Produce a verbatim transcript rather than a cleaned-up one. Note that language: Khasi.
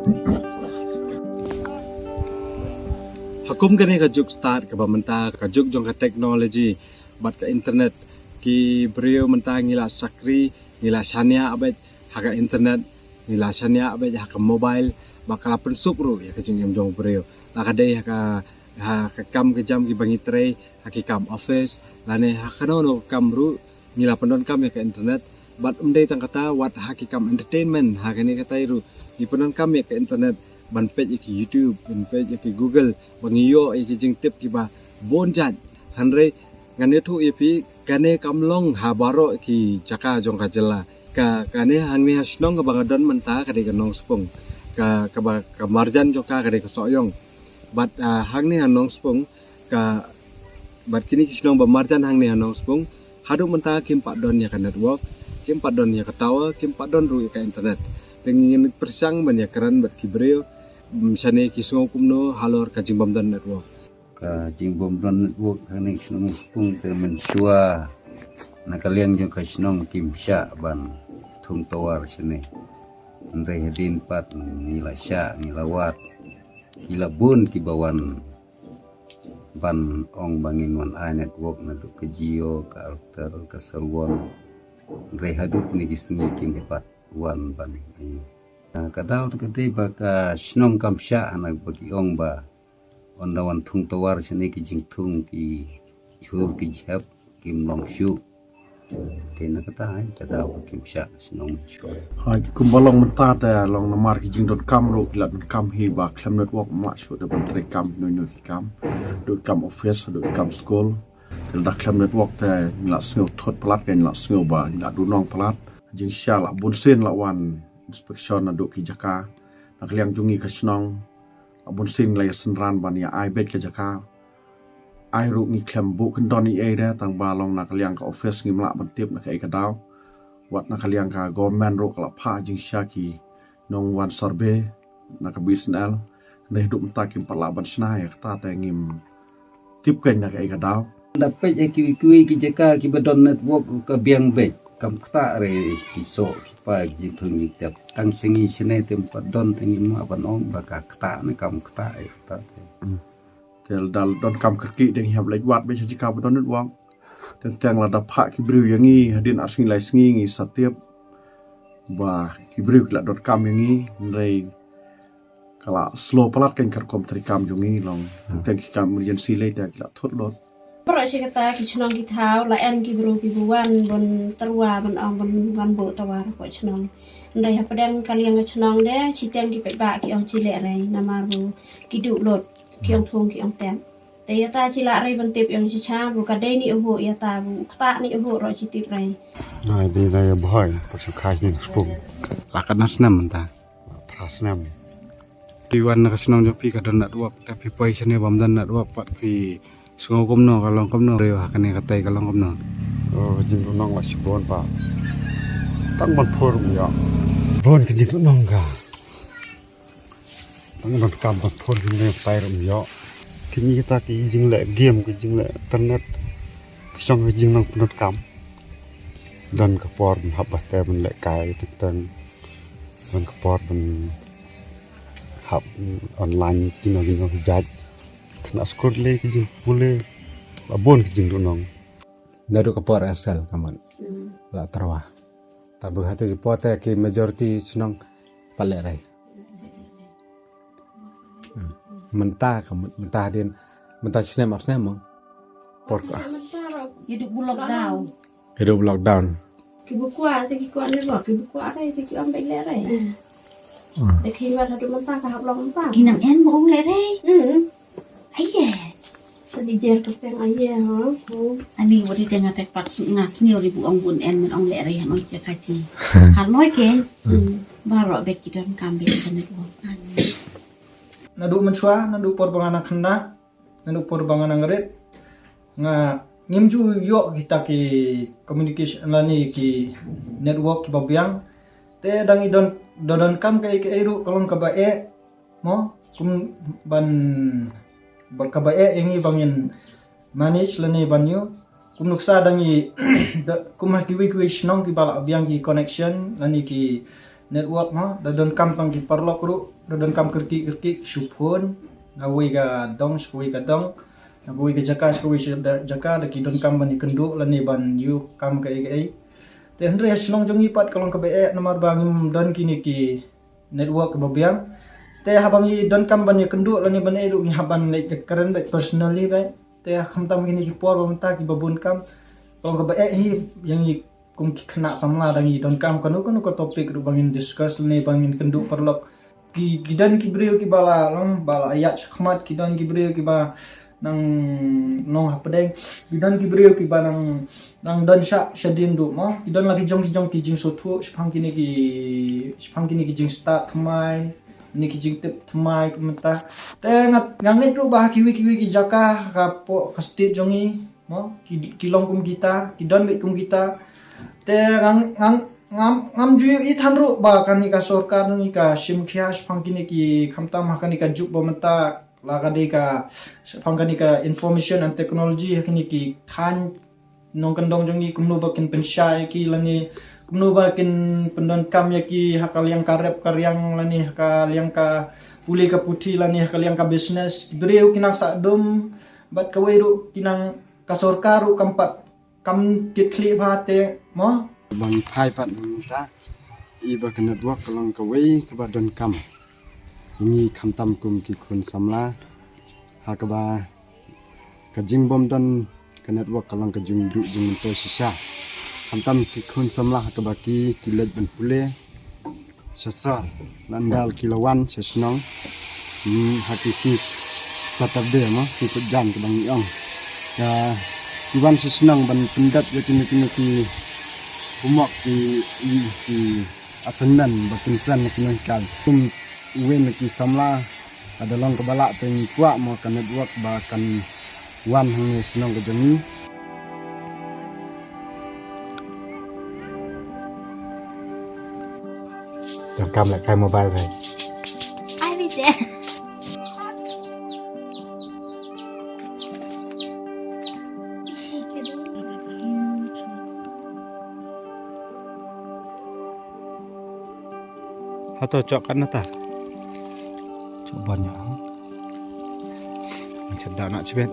Ha kum kane ka juk stad kaba mynta, ka juk jong ka technology bad ka internet, ki briew mynta ngi la shakri, ngi la shaniah beit ha ka internet, ngi la shaniah beit ha ka mobile, ba ka la pynsuk ruh ïa ka jingim jong u briew. La ka dei ha ka, ha ka kam ka jam kiba ngi trei, ha ki kam office, lane ha kano kano ka kam ruh, ngi la pyndonkam ïa ka internet. Bad ym dei tang kata, wat ha ki kam entertainment, ha kane katai ruh ngi pyndonkam ïa ka internet ban peit ïa ki YouTube, ban peit ïa ki Google, ba ngi ïoh ïa ki jingtip kiba bun jait. Hynrei ngan ïathuh ïa phi, kane kam long ha baroh ki jaka jong ka jylla. Ka, kane hangne ha shnong kaba nga don mynta ka dei ka Nongspung. Ka, kaba, ka marjan jong ka ka dei ka Sohiong. Bad, ah, hangne ha Nongspung ka, bad kine ki shnong ba marjan hangne ha Nongspung, haduh mynta kim pat don ïa ka network, kim pat don ïa ka tower, kim pat don ruh ïa ka internet. Te ngin pyrshang ban ïakren bad ki briew, mm, shane ki sngew kumno halor ka jingbym don network. Ka jingbym don network hangne ha Nongspung te mynshuwa na ka liang jong ka shnong kim shah ban thung tower shane. Hynrei hadien pat ngi la shah, ngi la wad, ki la bun kiba wan ban ong ba ngin wan ai network naduh ka Jio, ka Airtel, ka Celcom. Hynrei haduh kine ki sngi kim pat wan ban ai. Ah, ka daw ka dei ba ka shnong kam shah, hana ba ki ong ba ynda wan thung tower shane ki jingthung ki jhur ki jhep kim long shuh. Te na kata, eh, ka daw ba kim shah shnong shuh. Hai, kumba long mynta te long namar ki jingdonkam ruh ki la donkam hi ba khlem network ym lah shuh da ban trei kam, noi noi ki kam. Duh kam office, duh kam school. Te lada khlem network te ngi la sngew thut palat, ngi la sngew ba ngi la duhnong palat. Jingshisha la bun sien la wan inspection naduh ki jaka. Na ka liang jong ngi ka shnong, la bun sien la ïa synran ban ïa ai beit ka jaka. Ai ruh ngi khlem buh kyndon ei ei de, tang ba long na ka liang ka office ngim lah ban tip na kaei ka daw. Wat na ka liang ka government ruh ka la phah jingshisha ki nongwan survey na ka B S N L. Hynrei haduh mynta kim pat lah ban shna ïa kata te ngim tip kein na kaei ka daw. Da peit ïa kiwei kiwei ki jaka kiba don network ruh ka biang beit. Kam ktah re ki soh ki pa ki jingthung jingtep. Tang sha ngi shane te ym pat don te ngim lah ban ong ba ka ktah ne kam ktah ïa kata te. Hmm. Te lada donkam kyrkieh te ngi hap leit wad beit sha jaka ba don network. Teng teng lada phah ki briew ïa ngi hadien ar sngi lai sngi ngi sa tip ba ki briew ki la donkam ïa ngi, hynrei ka la slow palat kein ka rukom trei kam jong ngi long. Hmm. Teng teng ki kam emergency lei te ki la thut lut. Baroh shi katta ki shnong ki thaw la em ki briew kiba wan ban tyrwa ban ong ban wan buh tower hapoh shnong. Hynrei hapdeng ka liang ka shnong de shiteng ki paidbah ki ong shi leh rei namar ba ki duh lut, ki ong thung ki ong tep. Te ïa ta shi lah rei ban tip ïa u shisha, ba ka dei ne uhuh, ïa ta ba u ktah ne uhuh ruh shi tip rei. Ai, dei da ïa bhoi, pat shu khai sini spung. La katno snem mynta? Phra snem. Phi wan na ka shnong jong phi ka don network, te phi poi shane bym don network, pat phi sngew kumno, ka long kumno, briew ha kane katai ka long kumno? Oh, jingduhnong la shibun pat. Tang ban phone ruh ym ïoh. Bun ka jingduhnong ka. Tang ban kam ban phone, jingduhnong tai ruh ym ïoh. Kine kita ki jingleh game, ki jingleh internet, ki shong ki jinglong pyndonkam. Don ka por ban hap bad te ban lehkai teng teng. Don ka por ban hap online kino kino ki jait. Khynnah skul lei ki jingpule. La bun ki jingduhnong. Naduh ka por Aircel ka mut. Hmm. La tyrwa. Tang ba hato ki por te ki majority shnong pat leh rei. Hmm. Mynta ka mut, mynta hadien, mynta snem ar snem mo. Por ka. Mynta ruh. Ïa duh bu lockdown. Ïa duh bu lockdown. Kiba kwah te ki kwah leh ba, kiba kwah rei te ki ym beit leh rei. Hmm. Te ki wan haduh mynta ka hap long mynta. Ki nang en ba ym leh rei. Hmm. Aiye. Sa di jer kyrteng aiye ha. Hmm. Ani wadi te nga te pat su nga sngew ri bu ong bun en men ong leh rei han ong ke kachi. Har noi ke. Hmm. Baroh beit ki donkam beit ka network. Naduh mynshuwa, naduh por ba nga nang khynnah, naduh por ba nga nang rit, nga ngim ju ïoh kita ki communication lane ki network kiba biang. Te dang i don, don, donkam kaei kaei ruh ka long kaba eh, mo, kum ban, ba kaba eh ïa ngi ba ngin manage lane ban ïoh. Kum nuksa dang i, da, kum ha kiwei kiwei shnong kiba la biang ki connection lane ki network mo, da donkam tang ki paralok ruh, da donkam kyrkieh kyrkieh ki shu phone na kawei ka dong sha kawei ka dong, na kawei ka jaka sha kawei ka jaka, da ki donkam ban ïakynduh lane ban ïoh kam kaei kaei. Te hynrei ha shnong jong ngi pat ka long kaba eh namar ba ngim don kine ki network kaba biang. Te haba ngi donkam ban ïakynduh lane ban ïakynduh ngi hap ban leit kren beit personally beit. Te khamtam kine ki por ba mynta kiba bun kam, ka long kaba eh hi ïa ngi kum ki khynnah samla, da ngi donkam kano kano ka topic ruh ba ngin discuss lane ba ngin kynduh paralok. Ki, ki don ki briew kiba la long ba la ïaid shakhmat, ki don ki briew kiba nang nong hapdeng, ki don ki briew kiba nang nang don sha shadien duh mo, ki don la ki jong ki jong ki jingsngewthuh shaphang kine ki, shaphang kine ki jingstad thymmai, kine ki jingtip thymmai kumta. Te nga, nga ngeit ruh ba ha kiwei kiwei ki jaka ha ka state jong ngi mo, ki, ki long kum kita, ki don beit kum kita. Te nga, nga, ngam, ngam ju ïohi than ruh ba kane ka sorkar ngi ka shim khia shaphang kine ki, khamtam ha kane ka juk ba mynta, la ka dei ka shaphang kane ka information and technology, ha kine ki thaiñ nongkyndong jong ngi, kumno ba kin pynshai ïa ki lane kumno ba kin pyndonkam ïa ki ha ka liang ka rep ka riang lane ha ka liang ka pule ka puthi lane ha ka liang ka business. Ki briew ki nang sah dum bad kawei ruh ki nang, ka sorkar ruh kam pat, kam kit khlieh bha te mo. Ban phai pat mynta i ba ka network ka long kawei kaba donkam ngi khamtam kum ki khun samla, ha kaba ka jingbym don ka network ka long ka jingduh jingmyntoi shisha. Khamtam ki khun samla ha kaba ki, ki leit ban pule sha sor, nandal ki la wan sha shnong. Hmm, ha ki sngi Saturday mo, sngi Saitjaiñ kaba ngi ong, ka ki wan sha shnong ban pyndep ïa kine, kine ki homework, ki, ki assignment ba kin send na ki nonghikai. Kum uwei na ki samla, ka da long kaba lah te ngi kwah mo ka network ba kan wan hangne shnong ka jong ngi. Donkam leh kai mobile bhai. Ai bi te. Hato chok kan nata. Chok ban ya. Macam dah nak cibet.